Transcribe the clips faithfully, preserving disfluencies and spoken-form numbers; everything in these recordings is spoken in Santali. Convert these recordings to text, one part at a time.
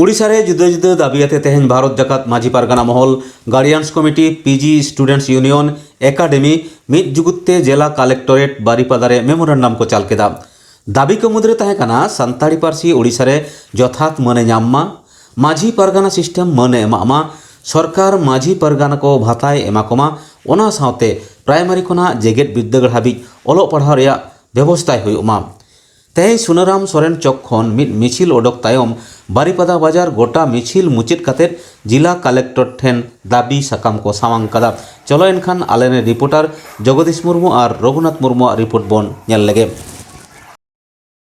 ᱩᱲᱤᱥᱥᱟ ᱨᱮ ᱡᱩᱫᱟᱹ ᱡᱩᱫᱟᱹ ᱫᱟᱹᱵᱤ ᱟᱛᱮ ᱛᱮᱦᱮᱧ Bharat Jakat Majhi Pargana Mahal, Guardians Committee, P G Students Union, Academy ᱢᱤᱫ ᱡᱩᱜᱩᱫ ᱛᱮ ᱡᱮᱞᱟ ᱠᱟᱞᱮᱠᱴᱚᱨᱮᱴ ᱵᱟᱨᱤᱯᱟᱫᱟ ᱨᱮ ᱢᱮᱢᱳᱨᱮᱱᱰᱟᱢ ᱠᱚ ᱪᱟᱞ ᱠᱮᱫᱟ᱾ ᱫᱟᱹᱵᱤ ᱠᱚ ᱢᱩᱫᱽᱨᱮ ᱛᱟᱦᱮᱸ ᱠᱟᱱᱟ ᱥᱟᱱᱛᱟᱲᱤ ᱯᱟᱹᱨᱥᱤ ᱳᱰᱤᱥᱟ ᱨᱮ ᱡᱚᱛᱷᱟᱛ ᱢᱟᱹᱱᱮ ᱧᱟᱢ ᱢᱟ, ᱢᱟᱹᱡᱷᱤ ᱯᱟᱨᱜᱟᱱᱟ ᱥᱤᱥᱴᱮᱢ ᱢᱟᱹᱱᱮ ᱮᱢᱟᱜ ᱢᱟ, ᱥᱚᱨᱠᱟᱨ ᱢᱟᱹᱡᱷᱤ ᱯᱟᱨᱜᱟᱱᱟ ᱠᱚ ᱵᱷᱟᱛᱟᱭ ᱮᱢᱟ ᱠᱚᱢᱟ, ᱚᱱᱟ ᱥᱟᱶᱛᱮ ᱯᱨᱟᱭᱢᱟᱨᱤ ᱠᱷᱚᱱᱟᱜ ᱡᱮᱜᱮᱛ ᱵᱤᱨᱫᱟᱹᱜᱟᱲ ᱦᱟᱹᱵᱤᱡ ᱚᱞᱚᱜ ᱯᱟᱲᱦᱟᱣ ᱨᱮᱭᱟᱜ ᱵᱮᱵᱚᱥᱛᱷᱟᱭ ᱦᱩᱭᱩᱜ ᱢᱟ᱾ ᱛᱮᱦᱮᱧ ᱥᱩᱱᱟᱨᱟᱢ ᱥᱚᱨᱮᱱ ᱪᱚᱠ ᱠᱷᱚᱱ ᱢᱤᱫ ᱢᱤᱪᱷᱤᱞ ᱚᱰᱚᱠ ᱛᱟᱭᱚᱢ ᱵᱟᱨᱤᱯᱟᱫᱟ ᱵᱟᱡᱟᱨ ᱜᱚᱴᱟ ᱢᱤᱪᱷᱤᱞ ᱢᱩᱪᱟᱹᱫ ᱠᱟᱛᱮ ᱡᱤᱞᱟ ᱠᱟᱞᱮᱠᱴᱚᱨ ᱴᱷᱮᱱ ᱫᱟᱹᱵᱤ ᱥᱟᱠᱟᱢ ᱠᱚ ᱥᱟᱢᱟᱝ ᱠᱟᱫᱟ᱾ ᱪᱚᱞᱚ ᱮᱱᱠᱷᱟᱱ ᱟᱞᱮᱨᱮᱱ ᱨᱤᱯᱳᱨᱴᱟᱨ ᱡᱚᱜᱚᱫᱤᱥ ᱢᱩᱨᱢᱩ ᱟᱨ ᱨᱚᱜᱷᱩᱱᱟᱛᱷ ᱢᱩᱨᱢᱩᱣᱟᱜ ᱨᱤᱯᱳᱨᱴ ᱵᱚᱱ ᱧᱮᱞ ᱞᱮᱜᱮ᱾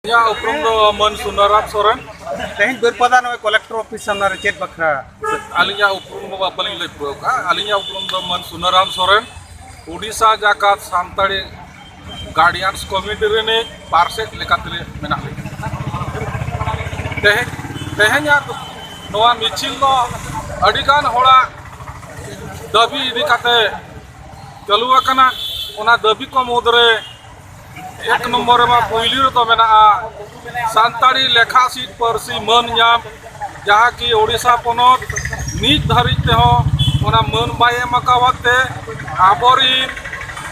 ᱤᱧᱟᱹᱜ ᱩᱯᱨᱩᱢ ᱫᱚ ᱢᱟᱹᱱ ᱥᱩᱱᱟᱨᱟᱢ ᱥᱚᱨᱮᱱ᱾ ᱛᱮᱦᱮᱧ ᱵᱟᱹᱨᱯᱟᱫᱟ ᱱᱚᱜᱼᱚᱭ ᱠᱚᱞᱮᱠᱴᱚᱨ ᱚᱯᱷᱤᱥ ᱥᱟᱢᱱᱟ ᱨᱮ ᱪᱮᱫ ᱵᱟᱠᱷᱨᱟ? ᱟᱹᱞᱤᱧᱟᱜ ᱩᱯᱨᱩᱢ ᱫᱚ ᱵᱟᱹᱞᱤᱧ ᱞᱟᱹᱭ ᱯᱩᱨᱟᱹᱣ ᱠᱟᱜᱼᱟ᱾ ᱟᱹᱞᱤᱧᱟᱜ ᱩᱯᱨᱩᱢ ᱫᱚ ᱢᱟᱹᱱ ᱥᱩᱱᱟᱨᱟᱢ ᱥᱚᱨᱮᱱ, ᱳᱰᱤᱥᱟ ᱡᱟᱠᱟᱛ ᱥᱟᱱᱛᱟᱲᱤ ᱜᱟᱨᱰᱤᱭᱟᱱᱥ ᱠᱚᱢᱤᱴᱤ ᱨᱤᱱᱤᱡ ᱯᱟᱨᱥᱮᱛ ᱞᱮᱠᱟᱛᱮ ᱢᱮᱱᱟᱜ ᱞᱤᱧᱟ᱾ ᱛᱮᱦᱮᱧ, ᱛᱮᱦᱮᱧᱟᱜ ᱱᱚᱣᱟ ᱢᱤᱪᱷᱤᱞ ᱫᱚ ᱟᱹᱰᱤᱜᱟᱱ ᱦᱚᱲᱟᱜ ᱫᱟᱹᱵᱤ ᱤᱫᱤ ᱠᱟᱛᱮ ᱪᱟᱹᱞᱩ ᱟᱠᱟᱱᱟ᱾ ᱚᱱᱟ ᱫᱟᱹᱵᱤ ᱠᱚ ᱢᱩᱫᱽᱨᱮ ᱮᱠ ᱱᱚᱢᱵᱚᱨ ᱨᱮᱢᱟ ᱯᱩᱭᱞᱩ ᱨᱮᱫᱚ ᱢᱮᱱᱟᱜᱼᱟ ᱥᱟᱱᱛᱟᱲᱤ ᱞᱮᱠᱷᱟ ᱥᱤᱫ ᱯᱟᱹᱨᱥᱤ ᱢᱟᱹᱱ ᱧᱟᱢ, ᱡᱟᱦᱟᱸ ᱠᱤ ᱳᱰᱤᱥᱟ ᱯᱚᱱᱚᱛ ᱱᱤᱛ ᱫᱷᱟᱹᱨᱤᱡ ᱛᱮᱦᱚᱸ ᱚᱱᱟ ᱢᱟᱹᱱ ᱵᱟᱭ ᱮᱢ ᱟᱠᱟᱣᱟᱫ ᱛᱮ ᱟᱵᱚᱨᱤᱱ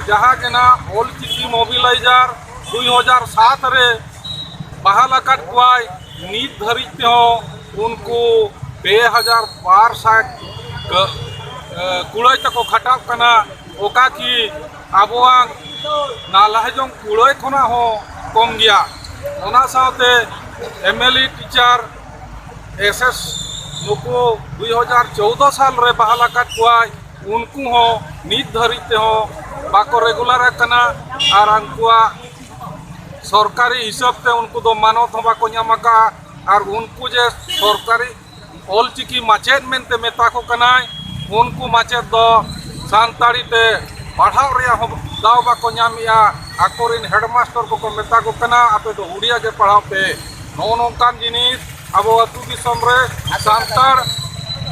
ᱡᱟᱦᱟᱸ ᱜᱮ ᱱᱟᱜ ᱚᱞᱪᱤᱠᱤ ᱢᱚᱵᱤᱞᱟᱭᱡᱟᱨ ᱫᱩᱭ ᱦᱟᱡᱟᱨ ᱥᱟᱛ ᱨᱮ ᱵᱟᱦᱟᱞ ᱟᱠᱟᱫ ᱠᱚᱣᱟᱭ, ᱱᱤᱛ ᱫᱷᱟᱹᱨᱤᱡ ᱛᱮᱦᱚᱸ ᱩᱱᱠᱩ ᱯᱮ ᱦᱟᱡᱟᱨ ᱵᱟᱨ ᱥᱟᱭ ᱠᱟᱹ-, ᱮ, ᱠᱩᱲᱟᱹᱭ ᱛᱮᱠᱚ ᱠᱷᱟᱴᱟᱜ ᱠᱟᱱᱟ᱾ ᱚᱠᱟ ᱠᱤ ᱟᱵᱚᱣᱟᱜ ᱱᱟᱞᱦᱟ ᱡᱚᱝ ᱠᱩᱲᱟᱹᱭ ᱠᱷᱚᱱᱟᱜ ᱦᱚᱸ ᱠᱚᱢ ᱜᱮᱭᱟ᱾ ᱚᱱᱟ ᱥᱟᱶᱛᱮ M L E teacher, S S, ᱱᱩᱠᱩ ᱫᱩᱭ ᱦᱟᱡᱟᱨ ᱪᱳᱣᱫᱚ ᱥᱟᱞ ᱨᱮ ᱵᱟᱦᱟᱞ ᱟᱠᱟᱫ ᱠᱚᱣᱟᱭ, ᱩᱱᱠᱩ ᱦᱚᱸ ᱱᱤᱛ ᱫᱷᱟᱹᱨᱤᱡ ᱛᱮᱦᱚᱸ ᱵᱟᱠᱚ ᱨᱮᱜᱩᱞᱟᱨ ᱟᱠᱟᱱᱟ᱾ ᱟᱨ ᱩᱱᱠᱩᱣᱟᱜ ᱥᱚᱨᱠᱟᱨᱤ ᱦᱤᱥᱟᱹᱵ ᱛᱮ ᱩᱱᱠᱩ ᱫᱚ ᱢᱟᱱᱚᱛ ᱦᱚᱸ ᱵᱟᱠᱚ ᱧᱟᱢ ᱟᱠᱟᱫᱼᱟ᱾ ᱟᱨ ᱩᱱᱠᱩ ᱡᱮ ᱥᱚᱨᱠᱟᱨᱤ ᱚᱞᱪᱤᱠᱤ ᱢᱟᱪᱮᱫ ᱢᱮᱱᱛᱮ ᱢᱮᱛᱟ ᱠᱚ ᱠᱟᱱᱟᱭ, ᱩᱱᱠᱩ ᱢᱟᱪᱮᱫ ᱫᱚ ᱥᱟᱱᱛᱟᱲᱤ ᱛᱮ ᱯᱟᱲᱦᱟᱣ ᱨᱮᱭᱟᱜ ᱦᱚᱸ ᱫᱟᱣ ᱵᱟᱠᱚ ᱧᱟᱢᱮᱜᱼᱟ᱾ ᱟᱠᱚᱨᱮᱱ ᱦᱮᱰᱢᱟᱥᱴᱚᱨ ᱠᱚᱠᱚ ᱢᱮᱛᱟ ᱠᱚ ᱠᱟᱱᱟ, "ᱟᱯᱮ ᱫᱚ ᱩᱲᱤᱭᱟ ᱜᱮ ᱯᱟᱲᱦᱟᱣ ᱯᱮ᱾" ᱱᱚᱜᱼᱚ ᱱᱚᱝᱠᱟᱱ ᱡᱤᱱᱤᱥ ᱟᱵᱚ ᱟᱹᱛᱩ ᱫᱤᱥᱚᱢ ᱨᱮ ᱥᱟᱱᱛᱟᱲ,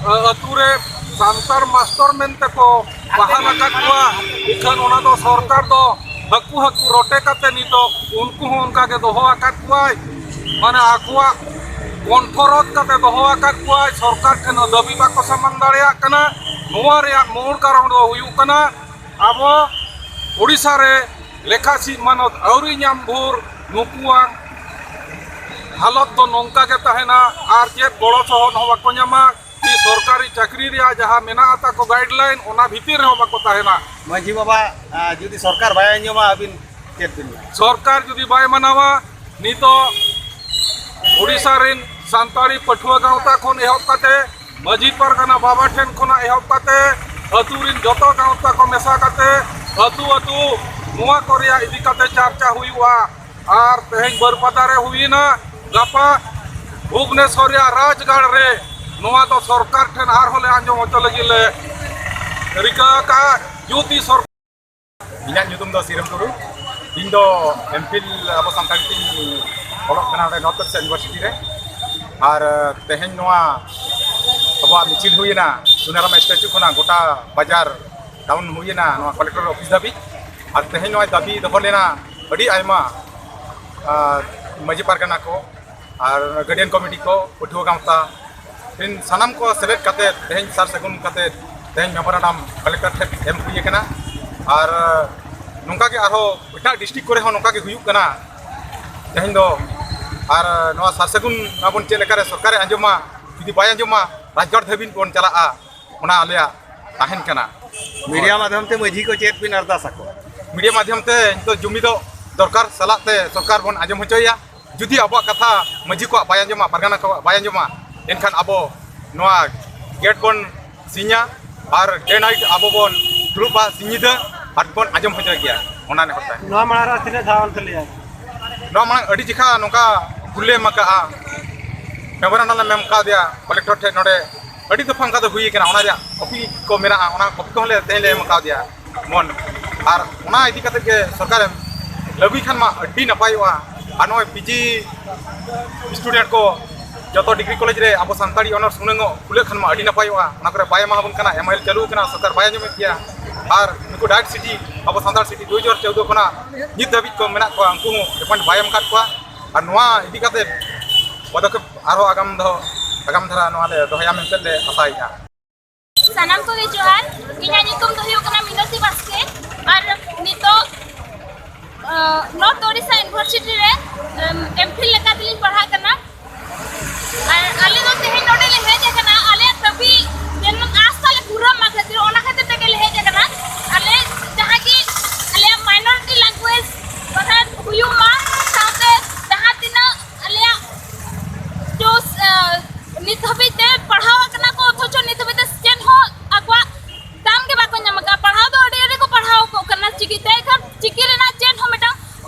ᱟ, ᱟᱹᱛᱩ ᱨᱮ ᱥᱟᱱᱛᱟᱲ ᱢᱟᱥᱴᱚᱨ ᱢᱮᱱᱛᱮ ᱠᱚ ᱵᱟᱦᱟᱞ ᱟᱠᱟᱫ ᱠᱚᱣᱟ, ᱤᱠᱷᱟᱹᱱ ᱚᱱᱟ ᱫᱚ ᱥᱚᱨᱠᱟᱨ ᱫᱚ ᱦᱟᱹᱠᱩ ᱦᱟᱹᱠᱩ ᱨᱚᱴᱮ ᱠᱟᱛᱮ ᱱᱤᱛᱚᱜ ᱩᱱᱠᱩ ᱦᱚᱸ ᱚᱱᱠᱟ ᱜᱮ ᱫᱚᱦᱚ ᱟᱠᱟᱫ ᱠᱚᱣᱟᱭ᱾ ᱢᱟᱱᱮ ᱟᱠᱚᱣᱟᱜ ᱠᱚᱱᱴᱷᱚᱨᱚᱛ ᱠᱟᱛᱮ ᱫᱚᱦᱚ ᱟᱠᱟᱫ ᱠᱚᱣᱟᱭ, ᱥᱚᱨᱠᱟᱨ ᱴᱷᱮᱱ ᱫᱟᱹᱵᱤ ᱵᱟᱠᱚ ᱥᱟᱢᱟᱝ ᱫᱟᱲᱮᱭᱟᱜ ᱠᱟᱱᱟ᱾ ᱱᱚᱣᱟ ᱨᱮᱭᱟᱜ ᱢᱩᱲ ᱠᱟᱨᱚᱱ ᱫᱚ ᱦᱩᱭᱩᱜ ᱠᱟᱱᱟ, ᱟᱵᱚ ᱳᱰᱤᱥᱟ ᱨᱮ ᱞᱮᱠᱷᱟ ᱥᱤᱫ ᱢᱟᱱᱚᱛ ᱟᱹᱣᱨᱤ ᱧᱟᱢ ᱵᱷᱳᱨ ᱱᱩᱠᱩᱣᱟᱜ ᱦᱟᱞᱚᱛ ᱫᱚ ᱱᱚᱝᱠᱟ ᱜᱮ ᱛᱟᱦᱮᱱᱟ᱾ ᱟᱨ ᱪᱮᱫ ᱜᱚᱲᱚ ᱥᱚᱦᱚᱫ ᱦᱚᱸ ᱵᱟᱠᱚ ᱧᱟᱢᱟ᱾ ᱠᱤ ᱥᱚᱨᱠᱟᱨᱤ ᱪᱟᱹᱠᱨᱤ ᱨᱮᱭᱟᱜ ᱡᱟᱦᱟᱸ ᱢᱮᱱᱟᱜ ᱛᱟᱠᱚ ᱜᱟᱭᱤᱰᱞᱟᱭᱤᱱ, ᱚᱱᱟ ᱵᱷᱤᱛᱤᱨ ᱨᱮᱦᱚᱸ ᱵᱟᱠᱚ ᱛᱟᱦᱮᱱᱟ᱾ ᱢᱟᱹᱡᱷᱤ ᱵᱟᱵᱟ, ᱟᱸ, ᱡᱩᱫᱤ ᱥᱚᱨᱠᱟᱨ ᱵᱟᱭ ᱟᱸᱡᱚᱢᱟ, ᱟᱹᱵᱤᱱ ᱪᱮᱫ ᱵᱤᱱ ᱢᱮᱱᱟ? ᱥᱚᱨᱠᱟᱨ ᱡᱩᱫᱤ ᱵᱟᱭ ᱢᱟᱱᱟᱣᱟ, ᱱᱤᱛᱚᱜ ᱳᱰᱤᱥᱟ ᱨᱤᱱ ᱥᱟᱱᱛᱟᱲᱤ ᱯᱟᱹᱴᱷᱩᱣᱟᱹ ᱜᱟᱶᱛᱟ ᱠᱷᱚᱱ ᱮᱦᱚᱵ ᱠᱟᱛᱮ, ᱢᱟᱹᱡᱷᱤ ᱯᱟᱨᱜᱟᱱᱟ ᱵᱟᱵᱟ ᱴᱷᱮᱱ ᱠᱷᱚᱱᱟᱜ ᱮᱦᱚᱵ ᱠᱟᱛᱮ, ᱟᱹᱛᱩ ᱨᱤᱱ ᱡᱚᱛᱚ ᱜᱟᱶᱛᱟ ᱠᱚ ᱢᱮᱥᱟ ᱠᱟᱛᱮ, ᱟᱹᱛᱩ ᱟᱹᱛᱩ ᱱᱚᱣᱟ ᱠᱚ ᱨᱮᱭᱟᱜ ᱤᱫᱤ ᱠᱟᱛᱮ ᱪᱟᱨᱪᱟ ᱦᱩᱭᱩᱜᱼᱟ᱾ ᱟᱨ ᱛᱮᱦᱮᱧ ᱵᱟᱹᱨᱯᱟᱫᱟ ᱨᱮ ᱦᱩᱭᱮᱱᱟ, ᱜᱟᱯᱟ ᱵᱷᱩᱵᱽᱱᱮᱥᱚᱨ ᱨᱮᱭᱟᱜ ᱨᱟᱡᱽᱜᱟᱲ ᱨᱮ ᱱᱚᱣᱟ ᱫᱚ ᱥᱚᱨᱠᱟᱨ ᱴᱷᱮᱱ ᱟᱨᱦᱚᱸ ᱞᱮ ᱟᱸᱡᱚᱢ ᱦᱚᱪᱚ ᱞᱟᱹᱜᱤᱫ ᱞᱮ ᱨᱤᱠᱟᱹ ᱟᱠᱟᱫᱼᱟ᱾ ᱡᱩᱫᱤ ᱥᱚᱨᱠᱟᱨ ᱤᱧᱟᱹᱜ ᱧᱩᱛᱩᱢ ᱫᱚ ᱥᱤᱨᱟᱢ ᱴᱩᱰᱩ᱾ ᱤᱧ ᱫᱚ ᱮᱢᱯᱷᱤᱞ ᱟᱵᱚ ᱥᱟᱱᱛᱟᱲᱤ ᱛᱤᱧ ᱚᱞᱚᱜ ᱠᱟᱱᱟ ᱱᱚᱰᱮ ᱱᱚᱨᱛᱷ ᱤᱥᱴ ᱤᱭᱩᱱᱤᱵᱷᱟᱨᱥᱤᱴᱤ ᱨᱮ᱾ ᱟᱨ ᱛᱮᱦᱮᱧ ᱱᱚᱣᱟ ᱟᱵᱚᱣᱟᱜ ᱢᱤᱪᱷᱤᱞ ᱦᱩᱭᱮᱱᱟ ᱥᱩᱱᱟᱨᱟᱢ ᱥᱴᱮᱪᱩ ᱠᱷᱚᱱᱟᱜ ᱜᱚᱴᱟ ᱵᱟᱡᱟᱨ ᱰᱟᱣᱩᱱ ᱦᱩᱭᱮᱱᱟ ᱱᱚᱣᱟ ᱠᱚᱞᱮᱠᱴᱚᱨ ᱚᱯᱷᱤᱥ ᱫᱷᱟᱹᱵᱤᱡ᱾ ᱟᱨ ᱛᱮᱦᱮᱧ ᱱᱚᱜᱼᱚᱭ ᱫᱟᱹᱵᱤ ᱫᱚᱦᱚ ᱞᱮᱱᱟ ᱟᱹᱰᱤ ᱟᱭᱢᱟ, ᱟᱨ ᱢᱟᱹᱡᱷᱤ ᱯᱟᱨᱜᱟᱱᱟ ᱠᱚ, ᱟᱨ ᱜᱟᱨᱰᱤᱭᱟᱱ ᱠᱚᱢᱤᱴᱤ ᱠᱚ, ᱯᱟᱹᱴᱷᱩᱣᱟᱹ ᱜᱟᱶᱛᱟ ᱨᱮᱱ ᱥᱟᱱᱟᱢ ᱠᱚ ᱥᱮᱞᱮᱫ ᱠᱟᱛᱮ ᱛᱮᱦᱮᱧ ᱥᱟᱨ ᱥᱟᱹᱜᱩᱱ ᱠᱟᱛᱮ ᱛᱮᱦᱮᱧ ᱢᱮᱢᱳᱨᱟᱱᱰᱟᱢ ᱠᱟᱞᱮᱠᱴᱚᱨ ᱴᱷᱮᱱ ᱮᱢ ᱦᱩᱭ ᱟᱠᱟᱱᱟ᱾ ᱟᱨ ᱱᱚᱝᱠᱟ ᱜᱮ ᱟᱨᱦᱚᱸ ᱮᱴᱟᱜ ᱰᱤᱥᱴᱨᱤᱠᱴ ᱠᱚᱨᱮ ᱦᱚᱸ ᱱᱚᱝᱠᱟ ᱜᱮ ᱦᱩᱭᱩᱜ ᱠᱟᱱᱟ ᱛᱮᱦᱮᱧ ᱫᱚ᱾ ᱟᱨ ᱱᱚᱣᱟ ᱥᱟᱨ ᱥᱟᱹᱜᱩᱱ ᱟᱵᱚᱱ ᱪᱮᱫ ᱞᱮᱠᱟᱨᱮ ᱥᱚᱨᱠᱟᱨᱮ ᱟᱸᱡᱚᱢᱟ, ᱡᱩᱫᱤ ᱵᱟᱭ ᱟᱸᱡᱚᱢᱟ ᱨᱟᱡᱽᱜᱟᱲ ᱫᱷᱟᱹᱵᱤᱡ ᱵᱚᱱ ᱪᱟᱞᱟᱜᱼᱟ, ᱚᱱᱟ ᱟᱞᱮᱭᱟᱜ ᱛᱟᱦᱮᱱ ᱠᱟᱱᱟ᱾ ᱢᱤᱰᱤᱭᱟ ᱢᱟᱫᱽᱫᱷᱚᱢ ᱛᱮ ᱢᱟᱹᱡᱷᱤ ᱠᱚ ᱪᱮᱫ ᱵᱤᱱ ᱟᱨᱫᱟᱥ ᱟᱠᱚᱣᱟ? ᱢᱤᱰᱤᱭᱟ ᱢᱟᱫᱽᱫᱷᱚᱢ ᱛᱮ ᱱᱤᱛᱚᱜ ᱡᱩᱢᱤᱫᱚᱜ ᱫᱚᱨᱠᱟᱨ ᱥᱟᱞᱟᱜ ᱛᱮ ᱥᱚᱨᱠᱟᱨ ᱵᱚᱱ ᱟᱸᱡᱚᱢ ᱦᱚᱪᱚᱭᱮᱭᱟ᱾ ᱡᱩᱫᱤ ᱟᱵᱚᱣᱟᱜ ᱠᱟᱛᱷᱟ ᱢᱟᱹᱡᱷᱤ ᱠᱚᱣᱟᱜ ᱵᱟᱭ ᱟᱸᱡᱚᱢᱟ, ᱯᱟᱨᱜᱟᱱᱟ ᱠᱚᱣᱟᱜ ᱵᱟᱭ ᱟᱸᱡᱚᱢᱟ, ᱮᱱᱠᱷᱟᱱ ᱟᱵᱚ ᱱᱚᱣᱟ ᱜᱮᱴ ᱵᱚᱱ ᱥᱤᱧᱟ ᱟᱨ ᱰᱮ ᱱᱟᱭᱤᱴ ᱟᱵᱚ ᱵᱚᱱ ᱫᱩᱲᱩᱵᱼᱟ ᱥᱤᱧ ᱧᱤᱫᱟᱹ ᱟᱨ ᱵᱚᱱ ᱟᱸᱡᱚᱢ ᱦᱚᱪᱚᱭ ᱜᱮᱭᱟ᱾ ᱚᱱᱟ ᱱᱮᱦᱚᱨ ᱛᱟᱭ᱾ ᱱᱚᱣᱟ ᱢᱟᱲᱟᱝ ᱨᱮ ᱛᱤᱱᱟᱹᱜ ᱫᱷᱟᱣ ᱚᱱᱛᱮ ᱞᱟᱹᱭᱟ? ᱱᱚᱣᱟ ᱢᱟᱲᱟᱝ ᱟᱹᱰᱤ ᱡᱮᱠᱷᱟ ᱱᱚᱝᱠᱟ ᱠᱩᱞᱤ ᱮᱢ ᱟᱠᱟᱜᱼᱟ, ᱢᱮᱢᱳᱨᱟᱱᱰᱟᱢ ᱞᱮ ᱮᱢ ᱠᱟᱣᱫᱮᱭᱟ ᱠᱚᱞᱮᱠᱴᱚᱨ ᱴᱷᱮᱱ, ᱱᱚᱰᱮ ᱟᱹᱰᱤ ᱫᱚᱯᱷᱟ ᱚᱱᱠᱟ ᱫᱚ ᱦᱩᱭ ᱠᱟᱱᱟ, ᱚᱱᱟ ᱨᱮᱭᱟᱜ ᱠᱚᱯᱤ ᱠᱚ ᱢᱮᱱᱟᱜᱼᱟ, ᱚᱱᱟ ᱠᱚᱯᱤ ᱠᱚᱦᱚᱸ ᱞᱮ ᱛᱮᱦᱮᱧ ᱞᱮ ᱮᱢ ᱠᱟᱣᱫᱮᱭᱟ᱾ ᱢᱚᱱ ᱟᱨ ᱚᱱᱟ ᱤᱫᱤ ᱠᱟᱛᱮ ᱜᱮ ᱥᱚᱨᱠᱟᱨᱮ ᱞᱟᱹᱜᱩᱭ ᱠᱷᱟᱱ ᱢᱟ ᱟᱹᱰᱤ ᱱᱟᱯᱟᱭᱚᱜᱼᱟ᱾ ᱟᱨ ᱱᱚᱜᱼᱚᱭ ᱯᱤᱡᱤ ᱥᱴᱩᱰᱮᱱᱴ ᱠᱚ ᱡᱚᱛᱚ ᱰᱤᱜᱽᱨᱤ ᱠᱚᱞᱮᱡᱽ ᱨᱮ ᱟᱵᱚ ᱥᱟᱱᱛᱟᱲᱤ ᱚᱱᱟᱨᱥ ᱦᱩᱱᱟᱹᱝ ᱚᱜ ᱠᱷᱩᱞᱟᱹᱜ ᱠᱷᱟᱱ ᱢᱟ ᱟᱹᱰᱤ ᱱᱟᱯᱟᱭᱚᱜᱼᱟ᱾ ᱚᱱᱟ ᱠᱚᱨᱮ ᱵᱟᱭ ᱮᱢᱟ ᱵᱚᱱ ᱠᱟᱱᱟ, ᱮᱢ ᱟᱭ ᱮᱞ ᱪᱟᱹᱞᱩ ᱠᱟᱱᱟ, ᱥᱚᱨᱠᱟᱨ ᱵᱟᱭ ᱟᱸᱡᱚᱢᱮᱫ ᱜᱮᱭᱟ᱾ ᱟᱨ ᱱᱩᱠᱩ ᱰᱟᱭᱮᱴ ᱥᱤᱴᱤ ᱟᱵᱚ ᱥᱟᱱᱛᱟᱲ ᱥᱤᱴᱤ ᱫᱩ ᱦᱟᱡᱟᱨ ᱪᱳᱣᱫᱚ ᱠᱷᱚᱱᱟᱜ ᱱᱤᱛ ᱫᱷᱟᱹᱵᱤᱡ ᱠᱚ ᱢᱮᱱᱟᱜ ᱠᱚᱣᱟ, ᱩᱱᱠᱩ ᱦᱚᱸ ᱮᱯᱚᱭᱮᱱᱴ ᱵᱟᱭ ᱮᱢ ᱟᱠᱟᱫ ᱠᱚᱣᱟ᱾ ᱟᱨ ᱱᱚᱣᱟ ᱤᱫᱤ ᱠᱟᱛᱮ ᱯᱚᱫᱚᱠᱷᱮᱯ ᱟᱨᱦᱚᱸ ᱟᱜᱟᱢ ᱫᱚ, ᱟᱜᱟᱢ ᱫᱷᱟᱨᱟ ᱱᱚᱣᱟ ᱞᱮ ᱫᱚᱦᱚᱭᱟ ᱢᱮᱱᱛᱮ ᱞᱮ ᱟᱥᱟᱭᱮᱫᱼᱟ᱾ ᱥᱟᱱᱟᱢ ᱠᱚᱜᱮ ᱡᱚᱦᱟᱨ᱾ ᱤᱧᱟᱹᱜ ᱧᱩᱛᱩᱢ ᱫᱚ ᱦᱩᱭᱩᱜ ᱠᱟᱱᱟ ᱢᱤᱱᱚᱛᱤ ᱵᱟᱥᱠᱮ᱾ ᱟᱨ ᱱᱤᱛᱚᱜ, ᱟᱸ, ᱱᱚᱨᱛᱷ ᱳᱰᱤᱥᱟ ᱤᱭᱩᱱᱤᱵᱷᱟᱨᱥᱤᱴᱤ ᱨᱮ, ᱮᱢ, ᱮᱢᱯᱷᱤᱞ ᱞᱮᱠᱟ ᱛᱮᱞᱤᱧ ᱯᱟᱲᱦᱟᱜ ᱠᱟᱱᱟ᱾ ᱟᱨ ᱟᱞᱮ ᱫᱚ ᱛᱮᱦᱮᱧ ᱱᱚᱰᱮ ᱞᱮ ᱦᱮᱡ ᱟᱠᱟᱱᱟ, ᱟᱞᱮᱭᱟᱜ ᱫᱟᱹᱵᱤ ᱡᱮᱢᱚᱱ ᱟᱸᱥ ᱛᱟᱞᱮ ᱯᱩᱨᱟᱹᱜ ᱢᱟ ᱠᱷᱟᱹᱛᱤᱨ, ᱚᱱᱟ ᱠᱷᱟᱹᱛᱤᱨ ᱛᱮᱜᱮ ᱞᱮ ᱦᱮᱡ ᱟᱠᱟᱱᱟ᱾ ᱟᱞᱮ ᱡᱟᱦᱟᱸ ᱜᱮ ᱟᱞᱮᱭᱟᱜ ᱢᱟᱭᱱᱚᱨᱤᱴᱤ ᱞᱮᱝᱜᱩᱭᱮᱡᱽ ᱯᱟᱲᱦᱟᱣ ᱦᱩᱭᱩᱜ ᱢᱟ, ᱥᱟᱶᱛᱮ ᱡᱟᱦᱟᱸ ᱛᱤᱱᱟᱹᱜ ᱟᱞᱮᱭᱟᱜ ᱡᱳᱥ, ᱟᱸ, ᱱᱤᱛ ᱦᱟᱹᱵᱤᱡ ᱛᱮ ᱯᱟᱲᱦᱟᱣ ᱟᱠᱟᱱᱟ ᱠᱚ, ᱚᱛᱷᱚᱪᱚ ᱱᱤᱛ ᱦᱟᱹᱵᱤᱡ ᱛᱮ ᱪᱮᱫ ᱦᱚᱸ ᱟᱠᱚᱣᱟᱜ ᱫᱟᱢ ᱜᱮ ᱵᱟᱠᱚ ᱧᱟᱢ ᱟᱠᱟᱫᱼᱟ᱾ ᱯᱟᱲᱦᱟᱣ ᱫᱚ ᱟᱹᱰᱤ ᱟᱹᱰᱤ ᱠᱚ ᱯᱟᱲᱦᱟᱣ ᱠᱚᱜ ᱠᱟᱱᱟ ᱪᱤᱠᱤᱛᱮ, ᱮᱱᱠᱷᱟᱱ ᱪᱤᱠᱤ ᱨᱮᱱᱟᱜ ᱪᱮᱫ ᱦᱚᱸ ᱢᱤᱫᱴᱟᱝ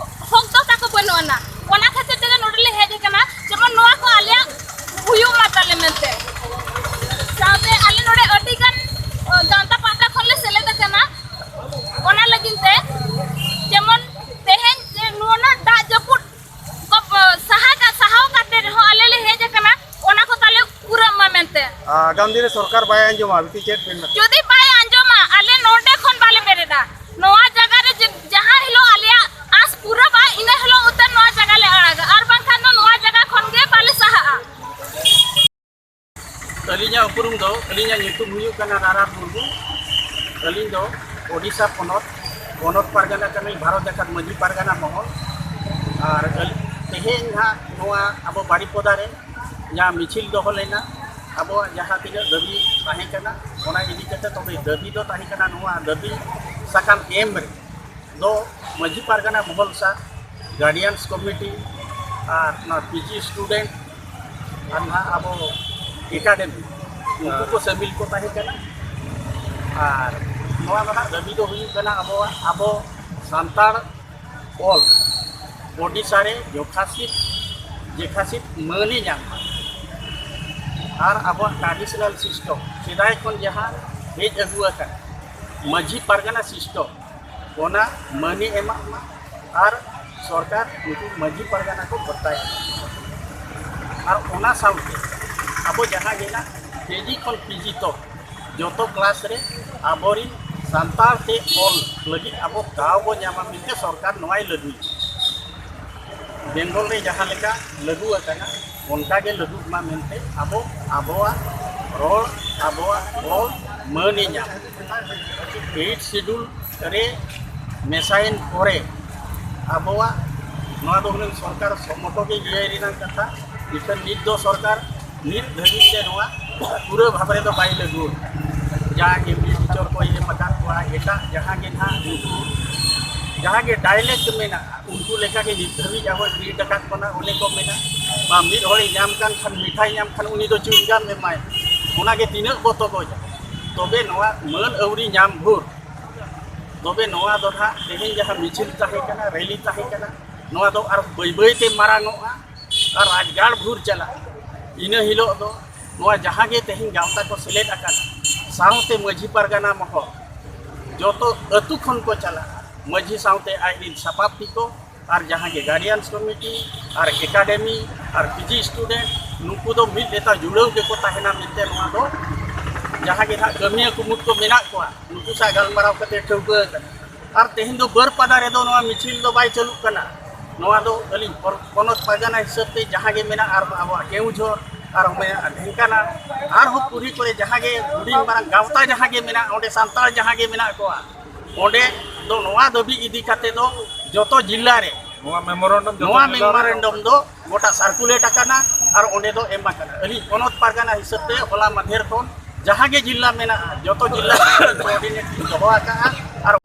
ᱦᱚᱠ ᱫᱚ ᱛᱟᱠᱚ ᱵᱟᱹᱱᱩᱜ ᱟᱱᱟ᱾ ᱚᱱᱟ ᱠᱷᱟᱹᱛᱤᱨ ᱛᱮᱜᱮ ᱱᱚᱰᱮ ᱞᱮ ᱦᱮᱡ ᱟᱠᱟᱱᱟ, ᱡᱮᱢᱚᱱ ᱱᱚᱣᱟ ᱠᱚ ᱟᱞᱮᱭᱟᱜ ᱦᱩᱭᱩᱜ ᱢᱟ ᱛᱟᱞᱮ ᱢᱮᱱᱛᱮ᱾ ᱥᱟᱶᱛᱮ ᱟᱞᱮ ᱱᱚᱰᱮ ᱟᱹᱰᱤ ᱜᱟᱱ, ᱚ, ᱜᱟᱶᱛᱟ ᱯᱟᱦᱴᱟ ᱠᱷᱚᱱ ᱞᱮ ᱥᱮᱞᱮᱫ ᱟᱠᱟᱱᱟ᱾ ᱚᱱᱟ ᱞᱟᱹᱜᱤᱫ ᱛᱮ ᱡᱮᱢᱚᱱ ᱛᱮᱦᱮᱧ ᱡᱮ ᱱᱚᱣᱟ ᱫᱟᱜ ᱡᱟᱹᱯᱩᱫ ᱠᱚ, ᱚ, ᱥᱟᱦᱟ ᱠᱟ-, ᱥᱟᱦᱟᱣ ᱠᱟᱛᱮ ᱨᱮᱦᱚᱸ ᱟᱞᱮ ᱞᱮ ᱦᱮᱡ ᱟᱠᱟᱱᱟ, ᱚᱱᱟ ᱠᱚ ᱛᱟᱞᱮ ᱯᱩᱨᱟᱹᱜ ᱢᱟ ᱢᱮᱱᱛᱮ᱾ ᱟᱜᱟᱢ ᱫᱤᱱ ᱨᱮ ᱥᱚᱨᱠᱟᱨ ᱵᱟᱭ ᱟᱸᱡᱚᱢᱟ, ᱵᱤᱴᱤ ᱪᱮᱫ ᱵᱮᱱ ᱢᱮᱛᱟ? ᱡᱩᱫᱤ ᱵᱟᱭ ᱟᱸᱡᱚᱢᱟ, ᱟᱞᱮ ᱱᱚᱰᱮ ᱠᱷᱚᱱ ᱵᱟᱞᱮ ᱵᱮᱨᱮᱫᱟ᱾ ᱱᱚᱣᱟ ᱡᱟᱭᱜᱟ ᱨᱮ ᱡᱮ-, ᱡᱟᱦᱟᱸ ᱦᱤᱞᱳᱜ ᱟᱞᱮᱭᱟᱜ ᱟᱸᱥ ᱯᱩᱨᱟᱹᱜᱼᱟ, ᱤᱱᱟᱹ ᱦᱤᱞᱳᱜ ᱩᱛᱟᱹᱨ ᱱᱚᱣᱟ ᱡᱟᱭᱜᱟ ᱞᱮ ᱟᱲᱟᱜᱟ, ᱟᱨ ᱵᱟᱝᱠᱷᱟᱱ ᱫᱚ ᱱᱚᱣᱟ ᱡᱟᱭᱜᱟ ᱠᱷᱚᱱ ᱜᱮ ᱵᱟᱞᱮ ᱥᱟᱦᱟᱜᱼᱟ᱾ ᱟᱹᱞᱤᱧᱟᱜ ᱩᱯᱨᱩᱢ ᱫᱚ, ᱟᱹᱞᱤᱧᱟᱜ ᱧᱩᱛᱩᱢ ᱦᱩᱭᱩᱜ ᱠᱟᱱᱟ ᱨᱟᱨᱟ ᱢᱩᱨᱢᱩ᱾ ᱟᱹᱞᱤᱧ ᱫᱚ ᱳᱰᱤᱥᱟ ᱯᱚᱱᱚᱛ, ᱯᱚᱱᱚᱛ ᱯᱟᱨᱜᱟᱱᱟ ᱠᱟᱹᱱᱟᱹᱧ, ᱵᱷᱟᱨᱚᱛ ᱡᱟᱠᱟᱛ ᱢᱟᱹᱡᱷᱤ ᱯᱟᱨᱜᱟᱱᱟ ᱢᱚᱦᱚᱞ᱾ ᱟᱨ ᱟᱹᱞ-, ᱛᱮᱦᱮᱧ ᱱᱟᱦᱟᱜ ᱱᱚᱣᱟ ᱟᱵᱚ ᱵᱟᱨᱤᱯᱚᱫᱟ ᱨᱮ ᱡᱟᱦᱟᱸ ᱢᱤᱪᱷᱤᱞ ᱫᱚᱦᱚ ᱞᱮᱱᱟ, ᱟᱵᱚᱣᱟᱜ ᱡᱟᱦᱟᱸ ᱛᱤᱱᱟᱹᱜ ᱫᱟᱹᱵᱤ ᱛᱟᱦᱮᱸ ᱠᱟᱱᱟ, ᱚᱱᱟ ᱤᱫᱤ ᱠᱟᱛᱮ, ᱛᱚᱵᱮ ᱫᱟᱹᱵᱤ ᱫᱚ ᱛᱟᱦᱮᱸ ᱠᱟᱱᱟ ᱱᱚᱣᱟ ᱫᱟᱹᱵᱤ ᱥᱟᱠᱟᱢ ᱮᱢ ᱨᱮ ᱫᱚ ᱢᱟᱹᱡᱷᱤ ᱯᱟᱨᱜᱟᱱᱟ ᱢᱚᱦᱚᱞ ᱥᱟᱶ, ᱜᱟᱨᱰᱤᱭᱟᱱᱥ ᱠᱚᱢᱤᱴᱤ ᱟᱨ ᱱᱚᱣᱟ ᱯᱤᱡᱤ ᱥᱴᱩᱰᱮᱱᱴ ᱟᱨ ᱱᱟᱦᱟᱜ ᱟᱵᱚ ᱮᱠᱟᱰᱮᱢᱤ, ᱩᱱᱠᱩ ᱠᱚ ᱥᱟᱹᱢᱤᱞ ᱠᱚ ᱛᱟᱦᱮᱸ ᱠᱟᱱᱟ᱾ ᱟᱨ ᱱᱚᱣᱟ ᱨᱮᱱᱟᱜ ᱫᱟᱹᱵᱤ ᱫᱚ ᱦᱩᱭᱩᱜ ᱠᱟᱱᱟ ᱟᱵᱚᱣᱟᱜ, ᱟᱵᱚ ᱥᱟᱱᱛᱟᱲ ᱚᱞ ᱳᱰᱤᱥᱟ ᱨᱮ ᱡᱚᱠᱷᱟᱥᱤᱛ, ᱡᱮᱠᱷᱟᱥᱤᱛ ᱢᱟᱹᱱᱮ ᱧᱟᱢ ᱢᱟ᱾ ᱟᱨ ᱟᱵᱚᱣᱟᱜ traditional system, ᱥᱮᱫᱟᱭ ᱠᱷᱚᱱ ᱡᱟᱦᱟᱸ ᱦᱮᱡ ᱟᱹᱜᱩ ᱟᱠᱟᱱ ᱢᱟᱹᱡᱷᱤ ᱯᱟᱨᱜᱟᱱᱟ system, ᱚᱱᱟ ᱢᱟᱹᱱᱮ ᱮᱢᱟᱜ ᱢᱟ᱾ ᱟᱨ ᱥᱚᱨᱠᱟᱨ ᱩᱱᱠᱩ ᱢᱟᱹᱡᱷᱤ ᱯᱟᱨᱜᱟᱱᱟ ᱠᱚ ᱵᱷᱚᱛᱛᱟᱭ ᱮᱢᱟ᱾ ᱟᱨ ᱚᱱᱟ ᱥᱟᱶᱛᱮ ᱟᱵᱚ ᱡᱟᱦᱟᱸ ᱜᱮ ᱱᱟᱜ ᱠᱮᱡᱤ ᱠᱷᱚᱱ ᱯᱤᱡᱤ ᱛᱚᱠ ᱡᱚᱛᱚ ᱠᱞᱟᱥ ᱨᱮ ᱟᱵᱚᱨᱤᱱ ᱥᱟᱱᱛᱟᱲ ᱛᱮ ᱚᱞ ᱞᱟᱹᱜᱤᱫ ᱟᱵᱚ ᱫᱟᱣ ᱵᱚ ᱧᱟᱢᱟ ᱢᱮᱱᱛᱮ ᱥᱚᱨᱠᱟᱨ ᱱᱚᱣᱟᱭ ᱞᱟᱹᱜᱩᱭᱟ᱾ ᱵᱮᱝᱜᱚᱞ ᱨᱮ ᱡᱟᱦᱟᱸ ᱞᱮᱠᱟ ᱞᱟᱹᱜᱩ ᱟᱠᱟᱱᱟ, ᱚᱱᱠᱟ ᱜᱮ ᱞᱟᱹᱜᱩᱜ ᱢᱟ ᱢᱮᱱᱛᱮ ᱟᱵᱚ ᱟᱵᱚᱣᱟᱜ ᱨᱚᱲ, ᱟᱵᱚᱣᱟᱜ ᱚᱞ ᱢᱟᱹᱱ ᱮ ᱧᱟᱢ᱾ ᱮᱭᱤᱴ ᱥᱤᱰᱩᱞ ᱨᱮ ᱢᱮᱥᱟᱭᱮᱱ ᱯᱚᱨᱮ ᱟᱵᱚᱣᱟᱜ ᱱᱚᱣᱟ ᱫᱚ ᱦᱩᱱᱟᱹᱝ ᱥᱚᱨᱠᱟᱨ ᱥᱚᱢᱢᱚᱛᱚ ᱜᱮ ᱤᱭᱟᱹᱭ ᱨᱮᱱᱟᱜ ᱠᱟᱛᱷᱟ᱾ ᱤᱠᱷᱟᱹᱱ ᱱᱤᱛ ᱫᱚ ᱥᱚᱨᱠᱟᱨ ᱱᱤᱛ ᱫᱷᱟᱹᱵᱤᱡ ᱛᱮ ᱱᱚᱣᱟ ᱯᱩᱨᱟᱹ ᱵᱷᱟᱵᱽ ᱨᱮᱫᱚ ᱵᱟᱭ ᱞᱟᱹᱜᱩ ᱟᱠᱟᱫᱟ᱾ ᱡᱟᱦᱟᱸ ᱜᱮ ᱵᱤᱨ ᱵᱤᱪᱚᱨ ᱠᱚ ᱮᱢ ᱟᱠᱟᱫ ᱠᱚᱣᱟ, ᱮᱴᱟᱜ ᱡᱟᱦᱟᱸ ᱜᱮ ᱱᱟᱦᱟᱜ ᱩᱱᱠᱩ ᱡᱟᱦᱟᱸ ᱜᱮ ᱰᱟᱭᱞᱮᱠᱴ ᱢᱮᱱᱟᱜᱼᱟ, ᱩᱱᱠᱩ ᱞᱮᱠᱟ ᱜᱮ ᱱᱤᱛ ᱫᱷᱟᱹᱵᱤᱡ ᱟᱵᱚᱭ ᱴᱨᱤᱴ ᱟᱠᱟᱫ ᱵᱚᱱᱟ᱾ ᱚᱱᱮ ᱠᱚ ᱢᱮᱱᱟ, ᱵᱟ ᱢᱤᱫ ᱦᱚᱲᱮ ᱧᱟᱢ ᱠᱟᱱ ᱠᱷᱟᱱ, ᱢᱤᱴᱷᱟᱭ ᱧᱟᱢ ᱠᱷᱟᱱ ᱩᱱᱤ ᱫᱚ ᱪᱩᱭᱤᱝᱜᱟᱢ ᱮᱢᱟᱭ᱾ ᱚᱱᱟ ᱜᱮ ᱛᱤᱱᱟᱹᱜ ᱵᱚ ᱛᱚᱜᱚᱡᱟ᱾ ᱛᱚᱵᱮ ᱱᱚᱣᱟ ᱢᱟᱹᱱ ᱟᱹᱣᱨᱤ ᱧᱟᱢ ᱵᱷᱳᱨ, ᱛᱚᱵᱮ ᱱᱚᱣᱟ ᱫᱚ ᱱᱟᱦᱟᱜ ᱛᱮᱦᱮᱧ ᱡᱟᱦᱟᱸ ᱢᱤᱪᱷᱤᱞ ᱛᱟᱦᱮᱸ ᱠᱟᱱᱟ, ᱨᱮᱞᱤ ᱛᱟᱦᱮᱸ ᱠᱟᱱᱟ, ᱱᱚᱣᱟ ᱫᱚ ᱟᱨ ᱵᱟᱹᱭ ᱵᱟᱹᱭ ᱛᱮ ᱢᱟᱨᱟᱝᱚᱜᱼᱟ ᱟᱨ ᱨᱟᱡᱽᱜᱟᱲ ᱵᱷᱳᱨ ᱪᱟᱞᱟᱜᱼᱟ᱾ ᱤᱱᱟᱹ ᱦᱤᱞᱳᱜ ᱫᱚ ᱱᱚᱣᱟ ᱡᱟᱦᱟᱸ ᱜᱮ ᱛᱮᱦᱮᱧ ᱜᱟᱶᱛᱟ ᱠᱚ ᱥᱮᱞᱮᱫ ᱟᱠᱟᱱᱟ, ᱥᱟᱶᱛᱮ ᱢᱟᱹᱡᱷᱤ ᱯᱟᱨᱜᱟᱱᱟ ᱢᱚᱦᱚᱞ, ᱡᱚᱛᱚ ᱟᱹᱛᱩ ᱠᱷᱚᱱ ᱠᱚ ᱪᱟᱞᱟᱜᱼᱟ᱾ ᱢᱟᱹᱡᱷᱤ ᱥᱟᱶᱛᱮ ᱟᱡ ᱨᱤᱱ ᱥᱟᱯᱟᱵ ᱛᱤᱠᱚ ᱟᱨ ᱡᱟᱦᱟᱸ ᱜᱮ ᱜᱟᱨᱰᱤᱭᱟᱱᱥ ᱠᱚᱢᱤᱴᱤ ᱟᱨ ᱮᱠᱟᱰᱮᱢᱤ ᱟᱨ ᱯᱤᱡᱤ ᱥᱴᱩᱰᱮᱱᱴ, ᱱᱩᱠᱩ ᱫᱚ ᱢᱤᱫ ᱞᱮᱛᱟ ᱡᱩᱲᱟᱹᱣ ᱜᱮᱠᱚ ᱛᱟᱦᱮᱱᱟ ᱢᱮᱱᱛᱮ ᱱᱚᱣᱟ ᱫᱚ ᱡᱟᱦᱟᱸ ᱜᱮ ᱱᱟᱦᱟᱜ ᱠᱟᱹᱢᱤᱭᱟᱹ ᱠᱩᱢᱩᱴ ᱠᱚ ᱢᱮᱱᱟᱜ ᱠᱚᱣᱟ, ᱱᱩᱠᱩ ᱥᱟᱶ ᱜᱟᱞᱢᱟᱨᱟᱣ ᱠᱟᱛᱮ ᱴᱷᱟᱹᱣᱠᱟᱹ ᱟᱠᱟᱱᱟ᱾ ᱟᱨ ᱛᱮᱦᱮᱧ ᱫᱚ ᱵᱟᱹᱨᱯᱟᱫᱟ ᱨᱮᱫᱚ ᱱᱚᱣᱟ ᱢᱤᱪᱷᱤᱞ ᱫᱚ ᱵᱟᱭ ᱪᱟᱹᱞᱩᱜ ᱠᱟᱱᱟ᱾ ᱱᱚᱣᱟ ᱫᱚ ᱟᱹᱞᱤᱧ ᱯᱚᱱ-, ᱯᱚᱱᱚᱛ ᱯᱟᱨᱜᱟᱱᱟ ᱦᱤᱥᱟᱹᱵ ᱛᱮ ᱡᱟᱦᱟᱸ ᱜᱮ ᱢᱮᱱᱟᱜᱼᱟ, ᱟᱨ ᱟᱵᱚᱣᱟᱜ ᱠᱮᱣᱡᱷᱚᱨ, ᱟᱨ ᱢᱮᱱᱟᱜᱼᱟ ᱰᱷᱮᱝᱠᱟᱱᱟ, ᱟᱨᱦᱚᱸ ᱯᱩᱨᱤ ᱠᱚᱨᱮ ᱡᱟᱦᱟᱸ ᱜᱮ ᱦᱩᱰᱤᱧ ᱢᱟᱨᱟᱝ ᱜᱟᱶᱛᱟ ᱡᱟᱦᱟᱸ ᱜᱮ ᱢᱮᱱᱟᱜᱼᱟ, ᱚᱸᱰᱮ ᱥᱟᱱᱛᱟᱲ ᱡᱟᱦᱟᱸ ᱜᱮ ᱢᱮᱱᱟᱜ ᱠᱚᱣᱟ, ᱚᱸᱰᱮ ᱫᱚ ᱱᱚᱣᱟ ᱫᱟᱹᱵᱤ ᱤᱫᱤ ᱠᱟᱛᱮ ᱫᱚ ᱡᱚᱛᱚ ᱡᱤᱞᱟ ᱨᱮ ᱱᱚᱣᱟ ᱢᱮᱢᱳᱨᱮᱱᱰᱟᱢ ᱡᱚᱛᱚ ᱱᱚᱣᱟ ᱡᱤᱞᱟ ᱨᱮ ᱢᱮᱢᱳᱨᱮᱱᱰᱟᱢ ᱫᱚ ᱜᱚᱴᱟ ᱥᱟᱨᱠᱩᱞᱮᱴ ᱟᱠᱟᱱᱟ ᱟᱨ ᱚᱸᱰᱮ ᱫᱚ ᱮᱢ ᱟᱠᱟᱱᱟ᱾ ᱟᱹᱞᱤᱧ ᱯᱚᱱᱚᱛ ᱯᱟᱨᱜᱟᱱᱟ ᱦᱤᱥᱟᱹᱵ ᱛᱮ ᱦᱚᱞᱟ ᱢᱟᱫᱷᱮᱨ ᱠᱷᱚᱱ ᱡᱟᱦᱟᱸ ᱜᱮ ᱡᱤᱞᱟ ᱢᱮᱱᱟᱜᱼᱟ, ᱡᱚᱛᱚ ᱡᱤᱞᱟ ᱨᱮ ᱠᱳᱚᱨᱰᱤᱱᱮᱴ ᱞᱤᱧ ᱫᱚᱦᱚ ᱟᱠᱟᱫᱼᱟ᱾ ᱟᱨ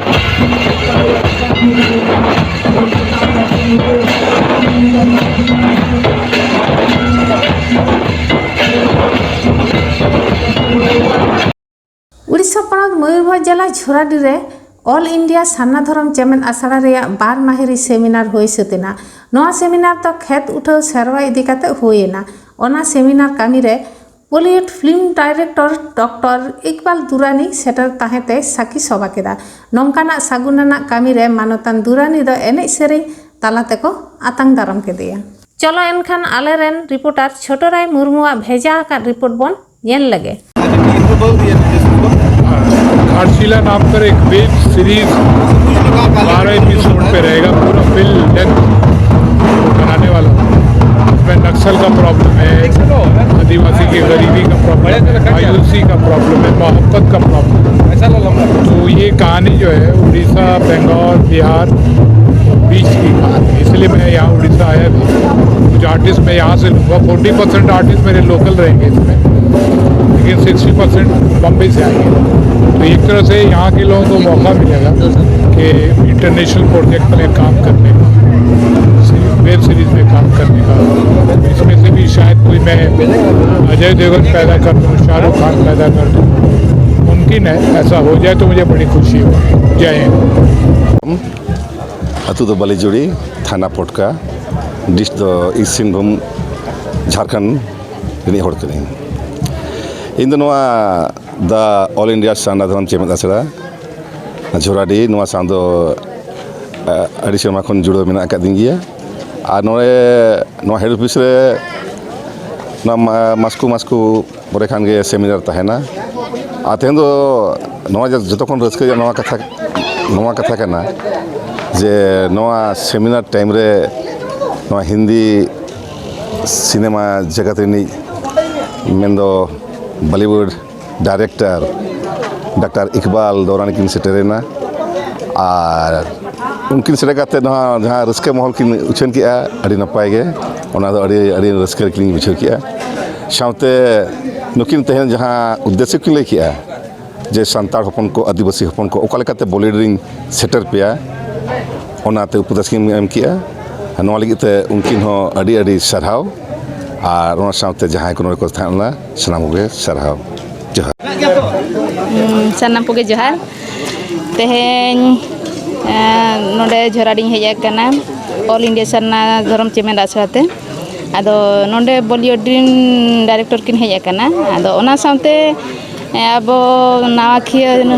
ᱩᱲᱤᱥᱥᱟ ᱯᱚᱱᱚᱛ ᱢᱚᱭᱩᱨᱵᱷᱚᱸᱡᱽ ᱡᱮᱞᱟ ᱡᱷᱚᱨᱟᱰᱤ ᱨᱮ ᱚᱞ ᱤᱱᱰᱤᱭᱟ ᱥᱟᱨᱱᱟ ᱫᱷᱚᱨᱚᱢ ᱪᱮᱢᱮᱫ ᱟᱥᱲᱟ ᱨᱮᱭᱟᱜ ᱵᱟᱨ ᱢᱟᱹᱦᱤᱨᱤ ᱥᱮᱢᱤᱱᱟᱨ ᱦᱩᱭ ᱥᱟᱹᱛ ᱮᱱᱟ᱾ ᱱᱚᱣᱟ ᱥᱮᱢᱤᱱᱟᱨ ᱫᱚ ᱠᱷᱮᱛ ᱩᱴᱷᱟᱹᱣ ᱥᱮᱨᱣᱟ ᱤᱫᱤ ᱠᱟᱛᱮ ᱦᱩᱭ ᱮᱱᱟ᱾ ᱚᱱᱟ ᱥᱮᱢᱤᱱᱟᱨ ᱠᱟᱹᱢᱤ ᱨᱮ Bollywood film director doctor Iqbal Durrani ᱥᱮᱴᱮᱨ ᱛᱟᱦᱮᱸ ᱛᱮᱭ ᱥᱟᱹᱠᱷᱤ ᱥᱚᱵᱷᱟ ᱠᱮᱫᱟ᱾ ᱱᱚᱝᱠᱟᱱᱟᱜ ᱥᱟᱹᱜᱩᱱ ᱟᱱᱟᱜ ᱠᱟᱹᱢᱤ ᱨᱮ ᱢᱟᱱᱚᱛᱟᱱ ᱫᱩᱨᱟᱱᱤ ᱫᱚ ᱮᱱᱮᱡ ᱥᱮᱨᱮᱧ ᱛᱟᱞᱟ ᱛᱮᱠᱚ ᱟᱛᱟᱝ ᱫᱟᱨᱟᱢ ᱠᱮᱫᱮᱭᱟ᱾ ᱪᱚᱞᱚ ᱮᱱᱠᱷᱟᱱ ᱟᱞᱮᱨᱮᱱ ᱨᱤᱯᱳᱨᱴᱟᱨ ᱪᱷᱳᱴᱳ ᱨᱟᱭ ᱢᱩᱨᱢᱩᱣᱟᱜ ᱵᱷᱮᱡᱟ ᱟᱠᱟᱫ ᱨᱤᱯᱳᱨᱴ ᱵᱚᱱ ᱧᱮᱞ ᱞᱮᱜᱮ᱾ घाटशिला नाम पर एक वेब सीरीज बारह एपिसोड पे रहेगा, पूरा फिल्म लेंथ बनाने वाला हूँ। इसमें नक्सल का प्रॉब्लम है, आदिवासी की गरीबी का प्रॉब्लम है, मायूसी का प्रॉब्लम है, मोहब्बत का प्रॉब्लम है। तो ये कहानी जो है उड़ीसा, बंगाल, बिहार, बीच की कहानी, इसलिए मैं यहाँ उड़ीसा आया था। कुछ आर्टिस्ट मैं यहाँ से लूँगा, फोर्टी परसेंट आर्टिस्ट मेरे लोकल रहेंगे इसमें, लेकिन सिक्सटी परसेंट बम्बई से आएंगे। तो एक तरह से यहाँ के लोगों को मौका मिलेगा कि इंटरनेशनल प्रोजेक्ट में काम करने का, वेब सीरीज में काम करने का। इसमें से भी शायद कोई मैं अजय देवगन पैदा कर दूँ, शाहरुख खान पैदा कर दूँ, मुमकिन है। ऐसा हो जाए तो मुझे बड़ी खुशी होगी। जय हिंद। ᱟᱹᱛᱩ ᱫᱚ ᱵᱟᱹᱞᱤᱡᱩᱲᱤ, ᱛᱷᱟᱱᱟ ᱯᱚᱴᱠᱟ, ᱰᱤᱥᱴ ᱫᱚ ᱤᱥᱴ ᱥᱤᱝᱵᱷᱩᱢ, ᱡᱷᱟᱲᱠᱷᱚᱸᱰ ᱨᱤᱱᱤᱡ ᱦᱚᱲ ᱠᱟᱹᱱᱟᱹᱧ᱾ ᱤᱧ ᱫᱚ ᱱᱚᱣᱟ ᱫᱟ ᱚᱞ ᱤᱱᱰᱤᱭᱟ ᱥᱟᱨᱱᱟ ᱫᱷᱚᱨᱚᱢ ᱪᱮᱢᱮᱫ ᱟᱥᱲᱟ ᱡᱷᱚᱨᱟᱰᱤ, ᱱᱚᱣᱟ ᱥᱟᱶ ᱫᱚ ᱟᱹᱰᱤ ᱥᱮᱨᱢᱟ ᱠᱷᱚᱱ ᱡᱩᱲᱟᱹᱣ ᱢᱮᱱᱟᱜ ᱟᱠᱟᱫᱤᱧ ᱜᱮᱭᱟ᱾ ᱟᱨ ᱱᱚᱰᱮ ᱱᱚᱣᱟ ᱦᱮᱰ ᱚᱯᱷᱤᱥ ᱨᱮ ᱱᱚᱣᱟ ᱢᱟᱥᱠᱩ ᱢᱟᱥᱠᱩ ᱯᱚᱨᱮ ᱠᱷᱟᱱ ᱜᱮ ᱥᱮᱢᱤᱱᱟᱨ ᱛᱟᱦᱮᱱᱟ᱾ ᱟᱨ ᱛᱮᱦᱮᱧ ᱫᱚ ᱱᱚᱣᱟ ᱡᱚᱛᱚ ᱠᱷᱚᱱ ᱨᱟᱹᱥᱠᱟᱹ ᱨᱮᱭᱟᱜ ᱱᱚᱣᱟ ᱠᱟᱛᱷᱟ ᱱᱚᱣᱟ ᱠᱟᱛᱷᱟ ᱠᱟᱱᱟ ᱡᱮ ᱱᱚᱣᱟ ᱥᱮᱢᱤᱱᱟᱨ ᱴᱟᱭᱤᱢ ᱨᱮ ᱱᱚᱣᱟ ᱦᱤᱱᱫᱤ ᱥᱤᱱᱮᱢᱟ ᱡᱮᱜᱟᱛ ᱨᱤᱱᱤᱡ ᱢᱮᱱᱫᱚ ᱵᱚᱞᱤᱣᱩᱰ ᱰᱟᱭᱨᱮᱠᱴᱚᱨ ᱰᱟᱠᱛᱟᱨ ᱤᱠᱵᱟᱞ ᱫᱚᱨᱟᱱᱤ ᱠᱤᱱ ᱥᱮᱴᱮᱨᱮᱱᱟ᱾ ᱟᱨ ᱩᱱᱠᱤᱱ ᱥᱮᱴᱮᱨ ᱠᱟᱛᱮᱫ ᱱᱚᱣᱟ ᱡᱟᱦᱟᱸ ᱨᱟᱹᱥᱠᱟᱹ ᱢᱚᱦᱚᱞ ᱠᱤᱱ ᱩᱪᱷᱟᱹᱱ ᱠᱮᱜᱼᱟ, ᱟᱹᱰᱤ ᱱᱟᱯᱟᱭ ᱜᱮ, ᱚᱱᱟ ᱫᱚ ᱟᱹᱰᱤ ᱟᱹᱰᱤ ᱨᱟᱹᱥᱠᱟᱹ ᱜᱮᱞᱤᱧ ᱵᱩᱡᱷᱟᱹᱣ ᱠᱮᱜᱼᱟ᱾ ᱥᱟᱶᱛᱮ ᱱᱩᱠᱤᱱ ᱛᱮᱦᱮᱧ ᱡᱟᱦᱟᱸ ᱩᱫᱽᱫᱮᱥᱥᱚ ᱠᱤᱱ ᱞᱟᱹᱭ ᱠᱮᱜᱼᱟ ᱡᱮ ᱥᱟᱱᱛᱟᱲ ᱦᱚᱯᱚᱱ ᱠᱚ, ᱟᱹᱫᱤᱵᱟᱹᱥᱤ ᱦᱚᱯᱚᱱ ᱠᱚ ᱚᱠᱟ ᱞᱮᱠᱟᱛᱮ ᱵᱚᱞᱤᱣᱩᱰ ᱨᱤᱧ ᱥᱮᱴᱮᱨ ᱯᱮᱭᱟ, ᱚᱱᱟᱛᱮ ᱩᱯᱚᱫᱮᱥ ᱠᱤᱱ ᱮᱢ ᱠᱮᱜᱼᱟ᱾ ᱱᱚᱣᱟ ᱞᱟᱹᱜᱤᱫ ᱛᱮ ᱩᱱᱠᱤᱱ ᱦᱚᱸ ᱟᱹᱰᱤ ᱟᱹᱰᱤ ᱥᱟᱨᱦᱟᱣ᱾ ᱟᱨ ᱚᱱᱟ ᱥᱟᱶᱛᱮ ᱡᱟᱦᱟᱸᱭ ᱠᱚ ᱱᱚᱰᱮ ᱠᱚ ᱛᱟᱦᱮᱸ ᱞᱮᱱᱟ, ᱥᱟᱱᱟᱢ ᱠᱚᱜᱮ ᱥᱟᱨᱦᱟᱣ᱾ ᱡᱚᱦᱟᱨ᱾ ᱦᱩᱸ, ᱥᱟᱱᱟᱢ ᱠᱚᱜᱮ ᱡᱚᱦᱟᱨ᱾ ᱛᱮᱦᱮᱧ ᱮᱸ, ᱱᱚᱰᱮ ᱡᱷᱚᱨᱟᱰᱤᱧ ᱦᱮᱡ ᱟᱠᱟᱱᱟ ᱚᱞ ᱤᱱᱰᱤᱭᱟ ᱥᱟᱨᱱᱟ ᱫᱷᱚᱨᱚᱢ ᱪᱮᱢᱮᱫ ᱟᱥᱲᱟ ᱛᱮ᱾ ᱟᱫᱚ ᱱᱚᱰᱮ ᱵᱚᱞᱤᱣᱩᱰ ᱨᱮᱱ ᱰᱟᱭᱨᱮᱠᱴᱚᱨ ᱠᱤᱱ ᱦᱮᱡ ᱟᱠᱟᱱᱟ᱾ ᱟᱫᱚ ᱚᱱᱟ ᱥᱟᱶᱛᱮ ᱮᱸ, ᱟᱵᱚ ᱱᱟᱣᱟ ᱠᱷᱤᱭᱟᱹ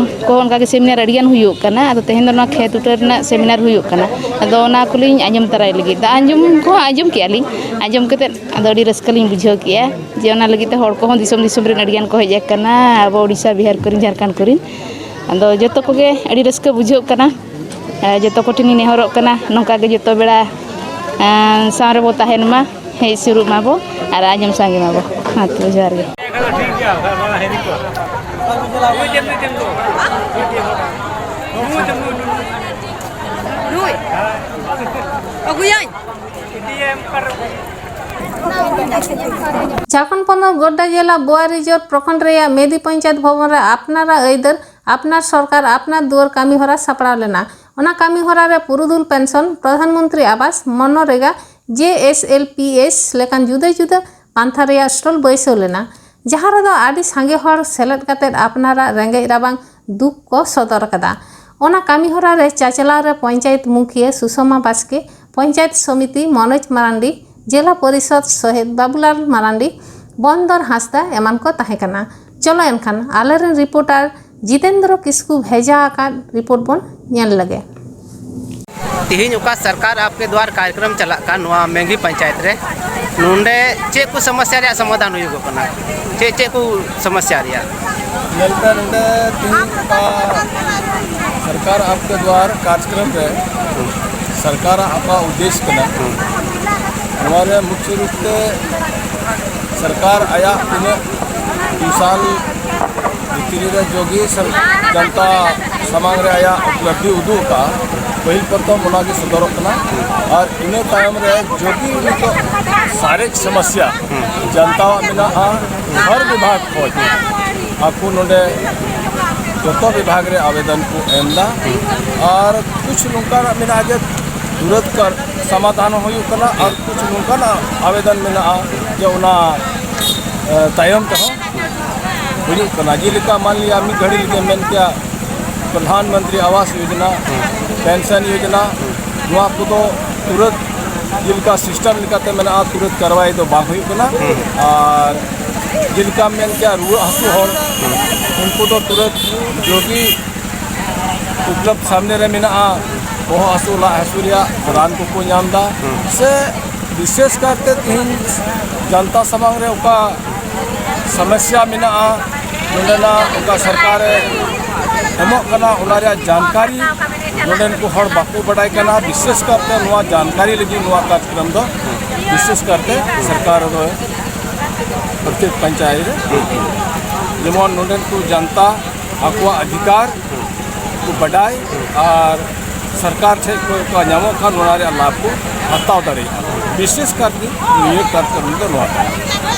ᱠᱚ ᱚᱱᱠᱟᱜᱮ ᱥᱮᱢᱤᱱᱟᱨ ᱟᱹᱰᱤᱜᱟᱱ ᱦᱩᱭᱩᱜ ᱠᱟᱱᱟ᱾ ᱟᱫᱚ ᱛᱮᱦᱮᱧ ᱫᱚ ᱱᱚᱣᱟ ᱠᱷᱮᱛ ᱩᱴᱟᱹ ᱨᱮᱱᱟᱜ ᱥᱮᱢᱤᱱᱟᱨ ᱦᱩᱭᱩᱜ ᱠᱟᱱᱟ᱾ ᱟᱫᱚ ᱚᱱᱟ ᱠᱚᱞᱤᱧ ᱟᱸᱡᱚᱢ ᱛᱟᱨᱟᱭ ᱞᱟᱹᱜᱤᱫ ᱫᱚ, ᱟᱸᱡᱚᱢ ᱠᱚᱦᱚᱸ ᱟᱸᱡᱚᱢ ᱠᱮᱜᱼᱟ ᱞᱤᱧ᱾ ᱟᱸᱡᱚᱢ ᱠᱟᱛᱮᱫ ᱟᱫᱚ ᱟᱹᱰᱤ ᱨᱟᱹᱥᱠᱟᱹ ᱞᱤᱧ ᱵᱩᱡᱷᱟᱹᱣ ᱠᱮᱜᱼᱟ ᱡᱮ ᱚᱱᱟ ᱞᱟᱹᱜᱤᱫ ᱛᱮ ᱦᱚᱲ ᱠᱚᱦᱚᱸ ᱫᱤᱥᱚᱢ ᱫᱤᱥᱚᱢ ᱨᱮᱱ ᱟᱹᱰᱤᱜᱟᱱ ᱠᱚ ᱦᱮᱡ ᱟᱠᱟᱱᱟ, ᱟᱵᱚ ᱳᱰᱤᱥᱟ, ᱵᱤᱦᱟᱨ ᱠᱚᱨᱮᱱ, ᱡᱷᱟᱲᱠᱷᱚᱸᱰ ᱠᱚᱨᱮᱱ᱾ ᱟᱫᱚ ᱡᱚᱛᱚ ᱠᱚᱜᱮ ᱟᱹᱰᱤ ᱨᱟᱹᱥᱠᱟᱹ ᱵᱩᱡᱷᱟᱹᱜ ᱠᱟᱱᱟ᱾ ᱟᱨ ᱡᱚᱛᱚ ᱠᱚᱴᱷᱮᱱ ᱤᱧ ᱱᱮᱦᱚᱨᱚᱜ ᱠᱟᱱᱟ, ᱱᱚᱝᱠᱟ ᱜᱮ ᱡᱚᱛᱚ ᱵᱮᱲᱟ ᱮᱸ, ᱥᱟᱶ ᱨᱮᱵᱚ ᱛᱟᱦᱮᱱ ᱢᱟ᱾ ᱦᱮᱡ ᱥᱩᱨᱩᱜ ᱢᱟᱵᱚ ᱟᱨ ᱟᱸᱡᱚᱢ ᱥᱟᱸᱜᱮ ᱢᱟᱵᱚ᱾ ᱢᱟ ᱛᱚᱵᱮ ᱡᱚᱦᱟᱨ ᱜᱮ᱾ ᱱᱩᱭ ᱟᱹᱜᱩᱭᱟᱹᱧ᱾ ᱡᱷᱟᱲᱠᱷᱚᱸᱰ ᱯᱚᱱᱚᱛ ᱜᱳᱰᱰᱟ ᱡᱮᱞᱟ ᱵᱳᱣᱟᱨᱤᱡᱳᱨ ᱯᱨᱚᱠᱷᱚᱸᱰ ᱨᱮᱭᱟᱜ ᱢᱮᱫᱤ ᱯᱚᱧᱪᱟᱭᱮᱛ ᱵᱷᱚᱵᱚᱱ ᱨᱮ ᱟᱯᱱᱟᱨᱟᱜ ᱟᱹᱭᱫᱟᱹᱨ ᱟᱯᱱᱟᱨ ᱥᱚᱨᱠᱟᱨ ᱟᱯᱱᱟᱨ ᱫᱩᱣᱟᱹᱨ ᱠᱟᱹᱢᱤ ᱦᱚᱨᱟ ᱥᱟᱯᱲᱟᱣ ᱞᱮᱱᱟ᱾ ᱚᱱᱟ ᱠᱟᱹᱢᱤ ᱦᱚᱨᱟ ᱨᱮ ᱯᱩᱨᱩᱫᱷᱩᱞ ᱯᱮᱱᱥᱚᱱ, ᱯᱨᱚᱫᱷᱟᱱ ᱢᱚᱱᱛᱨᱤ ᱟᱵᱟᱥ, ᱢᱚᱱᱚᱨᱮᱜᱟ, ᱡᱮ ᱮᱥ ᱮᱞ ᱯᱤ ᱮᱥ ᱞᱮᱠᱟᱱ ᱡᱩᱫᱟᱹ ᱡᱩᱫᱟᱹ ᱯᱟᱱᱛᱷᱟ ᱨᱮᱭᱟᱜ ᱥᱴᱚᱞ ᱵᱟᱹᱭᱥᱟᱹᱣ ᱞᱮᱱᱟ, ᱡᱟᱦᱟᱸ ᱨᱮᱫᱚ ᱟᱹᱰᱤ ᱥᱟᱸᱜᱮ ᱦᱚᱲ ᱥᱮᱞᱮᱫ ᱠᱟᱛᱮ ᱟᱯᱱᱟᱨᱟᱜ ᱨᱮᱸᱜᱮᱡ ᱨᱟᱵᱟᱝ ᱫᱩᱠ ᱠᱚ ᱥᱚᱫᱚᱨ ᱟᱠᱟᱫᱟ᱾ ᱚᱱᱟ ᱠᱟᱹᱢᱤ ᱦᱚᱨᱟ ᱨᱮ ᱪᱟᱪᱞᱟᱣ ᱨᱮ ᱯᱚᱧᱪᱟᱭᱮᱛ ᱢᱩᱠᱷᱤᱭᱟᱹ ᱥᱩᱥᱚᱢᱟ ᱵᱟᱥᱠᱮ, ᱯᱚᱧᱪᱟᱭᱮᱛ ᱥᱚᱢᱤᱛᱤ ᱢᱚᱱᱳᱡᱽ ᱢᱟᱨᱟᱱᱰᱤ, ᱡᱮᱞᱟ ᱯᱚᱨᱤᱥᱚᱫ ᱥᱚᱦᱮᱫ ᱵᱟᱵᱩᱞᱟᱞ ᱢᱟᱨᱟᱱᱰᱤ, ᱵᱚᱱᱫᱚᱨ ᱦᱟᱸᱥᱫᱟ ᱮᱢᱟᱱ ᱠᱚ ᱛᱟᱦᱮᱸ ᱠᱟᱱᱟ᱾ ᱪᱚᱞᱚ ᱮᱱᱠᱷᱟᱱ ᱟᱞᱮᱨᱮᱱ ᱨᱤᱯᱳᱨᱴᱟᱨ ᱡᱤᱛᱮᱱᱫᱨᱚ ᱠᱤᱥᱠᱩ ᱵᱷᱮᱡᱟ ᱟᱠᱟᱫ ᱨᱤᱯᱳᱨᱴ ᱵᱚᱱ ᱧᱮᱞ ᱞᱮᱜᱮ᱾ ᱛᱤᱦᱤᱧ ᱚᱠᱟ ᱥᱚᱨᱠᱟᱨ ᱟᱯᱠᱮ ᱫᱣᱟᱨ ᱠᱟᱨᱭᱚᱠᱨᱚᱢ ᱪᱟᱞᱟᱜ ᱠᱟᱱ ᱱᱚᱣᱟ ᱢᱮᱝᱜᱤ ᱯᱚᱧᱪᱟᱭᱮᱛ ᱨᱮ, ᱱᱚᱰᱮ ᱪᱮᱫ ᱠᱚ ᱥᱚᱢᱚᱥᱥᱟ ᱨᱮᱭᱟᱜ ᱥᱚᱢᱟᱫᱷᱟᱱ ᱦᱩᱭᱩᱜᱚᱜ ᱠᱟᱱᱟ? ᱪᱮᱫ ᱪᱮᱫ ᱠᱚ ᱥᱚᱢᱚᱥᱥᱟ ᱨᱮᱭᱟᱜ? ᱧᱮᱞ ᱯᱮ, ᱱᱚᱰᱮ ᱛᱤᱦᱤᱧ ᱚᱠᱟ ᱥᱚᱨᱠᱟᱨ ᱟᱯᱠᱮ ᱫᱣᱟᱨ ᱠᱟᱨᱭᱚᱠᱨᱚᱢ ᱨᱮ ᱥᱚᱨᱠᱟᱨᱟᱜ ᱚᱠᱟ ᱩᱫᱽᱫᱮᱥ ᱠᱟᱱᱟ, ᱱᱚᱣᱟ ᱨᱮ ᱢᱩᱠᱷᱭᱚ ᱨᱩᱯ ᱛᱮ ᱥᱚᱨᱠᱟᱨ ᱟᱭᱟᱜ ᱛᱤᱱᱟᱹᱜ ᱫᱩ ᱥᱟᱞ ᱵᱷᱤᱛᱨᱤ ᱨᱮ ᱡᱳᱜᱤ ᱥᱚᱨ-, ᱡᱚᱱᱛᱟ ᱥᱟᱢᱟᱝ ᱨᱮ ᱟᱭᱟᱜ ᱩᱯᱞᱚᱵᱽᱫᱷᱤ ᱩᱫᱩᱜ ᱟᱠᱟᱫᱼᱟ, ᱯᱟᱹᱦᱤᱞ ᱯᱨᱚᱛᱷᱚᱢ ᱚᱱᱟᱜᱮ ᱥᱚᱫᱚᱨᱚᱜ ᱠᱟᱱᱟ᱾ ᱟᱨ ᱤᱱᱟᱹ ᱛᱟᱭᱚᱢ ᱨᱮ ᱡᱳᱜᱤ ᱱᱤᱛᱚᱜ ᱥᱟᱨᱮᱡ ᱥᱚᱢᱚᱥᱭᱟ ᱡᱚᱱᱛᱟᱣᱟᱜ ᱢᱮᱱᱟᱜᱼᱟ, ᱦᱟᱨ ᱵᱤᱵᱷᱟᱜᱽ ᱠᱷᱚᱡ ᱟᱠᱚ ᱱᱚᱰᱮ ᱡᱚᱛᱚ ᱵᱤᱵᱷᱟᱜᱽ ᱨᱮ ᱟᱵᱮᱫᱚᱱ ᱠᱚ ᱮᱢ ᱮᱫᱟ᱾ ᱟᱨ ᱠᱩᱪ ᱱᱚᱝᱠᱟᱱᱟᱜ ᱢᱮᱱᱟᱜᱼᱟ ᱡᱮ ᱛᱩᱨᱟᱹᱛ ᱠᱟᱨ-, ᱥᱚᱢᱟᱫᱷᱟᱱ ᱦᱚᱸ ᱦᱩᱭᱩᱜ ᱠᱟᱱᱟ, ᱟᱨ ᱠᱩᱪ ᱱᱚᱝᱠᱟᱱᱟᱜ ᱟᱵᱮᱫᱚᱱ ᱢᱮᱱᱟᱜᱼᱟ ᱡᱮ ᱚᱱᱟ, ᱮ, ᱛᱟᱭᱚᱢ ᱛᱮᱦᱚᱸ ᱦᱩᱭᱩᱜ ᱠᱟᱱᱟ᱾ ᱡᱮᱞᱮᱠᱟ ᱢᱟᱱ ᱞᱤᱭᱟ ᱢᱤᱫ ᱜᱷᱟᱹᱲᱤ ᱞᱟᱹᱜᱤᱫ ᱢᱮᱱ ᱠᱮᱭᱟ ᱯᱨᱚᱫᱷᱟᱱ ᱢᱚᱱᱛᱨᱤ ᱟᱵᱟᱥ ᱭᱳᱡᱚᱱᱟ, ᱯᱮᱱᱥᱚᱱ ᱭᱳᱡᱚᱱᱟ, ᱱᱚᱣᱟ ᱠᱚᱫᱚ ᱛᱩᱨᱟᱹᱛ ᱡᱮᱞᱮᱠᱟ ᱥᱤᱥᱴᱮᱢ ᱞᱮᱠᱟᱛᱮ ᱢᱮᱱᱟᱜᱼᱟ, ᱛᱩᱨᱟᱹᱛ ᱠᱟᱨᱣᱟᱭ ᱫᱚ ᱵᱟᱝ ᱦᱩᱭᱩᱜ ᱠᱟᱱᱟ᱾ ᱟᱨ ᱡᱮᱞᱮᱠᱟᱢ ᱢᱮᱱ ᱠᱮᱭᱟ ᱨᱩᱣᱟᱹᱜ ᱦᱟᱹᱥᱩ ᱦᱚᱲ, ᱩᱱᱠᱩ ᱫᱚ ᱛᱩᱨᱟᱹᱛ ᱡᱳᱜᱤ ᱩᱯᱞᱚᱵᱽᱫᱷ ᱥᱟᱢᱱᱮ ᱨᱮ ᱢᱮᱱᱟᱜᱼᱟ, ᱵᱚᱦᱚᱜ ᱦᱟᱹᱥᱩ, ᱞᱟᱡ ᱦᱟᱹᱥᱩ ᱨᱮᱭᱟᱜ ᱨᱟᱱ ᱠᱚᱠᱚ ᱧᱟᱢ ᱮᱫᱟ᱾ ᱥᱮ ᱵᱤᱥᱮᱥ ᱠᱟᱨᱛᱮ ᱛᱤᱦᱤᱧ ᱡᱚᱱᱛᱟ ᱥᱟᱢᱟᱝ ᱨᱮ ᱚᱠᱟ ᱥᱚᱢᱚᱥᱭᱟ ᱢᱮᱱᱟᱜᱼᱟ, ᱱᱚᱰᱮᱱᱟᱜ ᱚᱠᱟ ᱥᱚᱨᱠᱟᱨᱮ ᱮᱢᱚᱜ ᱠᱟᱱᱟ, ᱚᱱᱟ ᱨᱮᱭᱟᱜ ᱡᱟᱱᱠᱟᱨᱤ ᱱᱚᱰᱮᱱ ᱠᱚ ᱦᱚᱲ ᱵᱟᱠᱚ ᱵᱟᱰᱟᱭ ᱠᱟᱱᱟ᱾ ᱵᱤᱥᱮᱥ ᱠᱟᱨᱛᱮ ᱱᱚᱣᱟ ᱡᱟᱱᱠᱟᱨᱤ ᱞᱟᱹᱜᱤᱫ ᱱᱚᱣᱟ ᱠᱟᱨᱡᱚᱠᱨᱚᱢ ᱫᱚ ᱵᱤᱥᱮᱥ ᱠᱟᱨᱛᱮ ᱥᱚᱨᱠᱟᱨ ᱫᱚ ᱯᱨᱚᱛᱮᱠ ᱯᱚᱧᱪᱟᱭᱮᱛ ᱨᱮ ᱡᱮᱢᱚᱱ ᱱᱚᱰᱮᱱ ᱠᱚ ᱡᱟᱱᱛᱟ ᱟᱠᱚᱣᱟᱜ ᱚᱫᱷᱤᱠᱟᱨ ᱠᱚ ᱵᱟᱰᱟᱭ ᱟᱨ ᱥᱚᱨᱠᱟᱨ ᱴᱷᱮᱱ ᱠᱷᱚᱱ ᱠᱚ ᱧᱟᱢᱚᱜ ᱠᱷᱟᱱ ᱚᱱᱟ ᱨᱮᱭᱟᱜ ᱞᱟᱵᱷ ᱠᱚ ᱦᱟᱛᱟᱣ ᱫᱟᱲᱮᱭᱟᱜᱼᱟ᱾ ᱵᱤᱥᱮᱥ ᱠᱟᱨᱛᱮ ᱱᱤᱭᱟᱹ ᱠᱟᱨᱡᱚᱠᱨᱚᱢ ᱫᱚ ᱱᱚᱣᱟ ᱠᱟᱱᱟ᱾